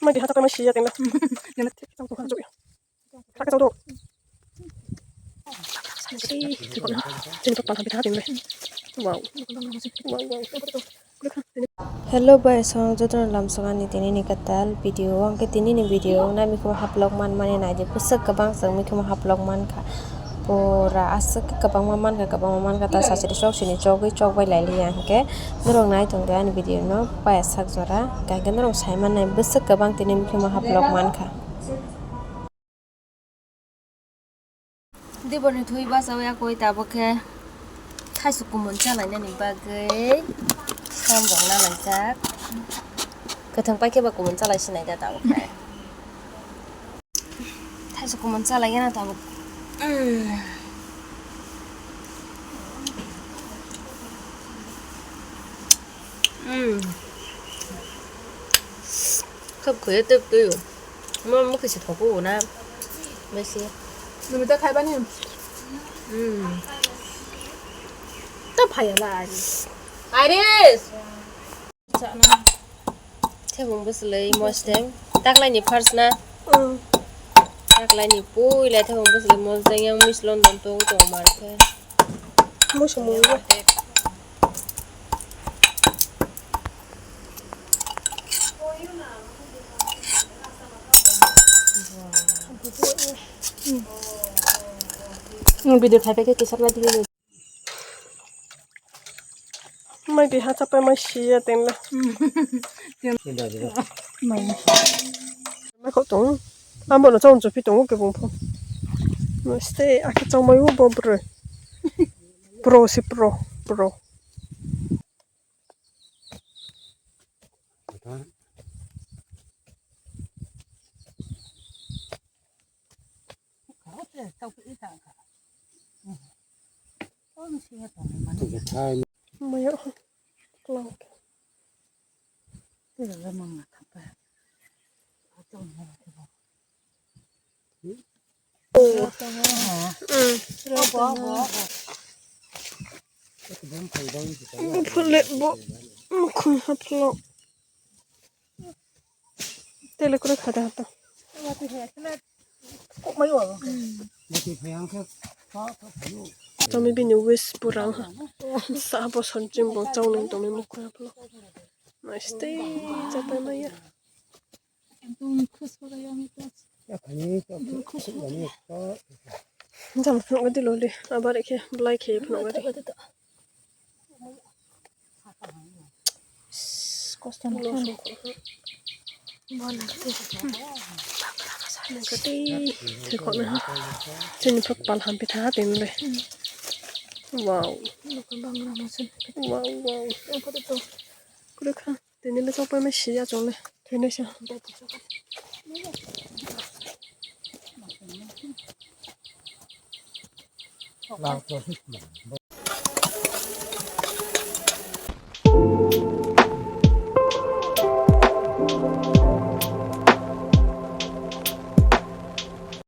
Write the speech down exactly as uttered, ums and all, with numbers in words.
Mai biha ta mai siya tengla. Nena thik tau ko hanjo. Kaka tau do. Chini to pala bita tengla. Wow. Wow, wow. Hello, bai song jotono lamsok ani tini ni katal video. Ang ke tini ni video nai mikhumu haplok man mani nai di, bwswk kwbang chwng mikhumu haplok man kha. Pura aswk kwbangma man kha, kwbangma man kha, ta sachiri chok sini chogwi chok bai lai li ya hwnkhe norok nai tong di ani video no paya sak jora. Hwnkhe norok sai man nai bwswk kwbang tini mikhumu haplok man kha. Diborni thwi bachawi akoi tabuk khe thaichuk kumun chalainani bagwi som rok nalaijak. Kwthang pai khe ba kumun chalai sinai da tabuk khe. Thaichuk kumun chalaigana tabuk. Mm. Mm. Khub khoye tep tuyo. Mo mukhi se thoku na. Besi. Numi ta khaibani. Hmm. Ta phaya la ari. Iris. Thebung bwswlwi mosdeng. Taklaini first na. Hmm. Taklaini puila thebung bwswlwi mosdeng yang mis London to tong mar khe. Musu mui. Ang video khai paikhe kisa lagi. Mai biha chapai mai siya tengla. Mai. Mai kho tong. Ambo no chong chopi tong ke bung pho. Mesti ake chong mai u bo bro. Pro si pro, pro. Maya klang. Bufle bo mukhui haplo. Tele kore khada hata. Tami bini wish purang ha. Sa bo sonjing bo chau nung tami mukhui haplo. Nice day, chapai maya. Jam phunuk gadi loli, abar ikhe belai khe phunuk gadi. Kosto no. Gadi, thekok na. Chini phak pal hampi tha tini le. Wow. Wow, wow. Kure kha. Tini le chokpai ma siya chole. Thwinai sa.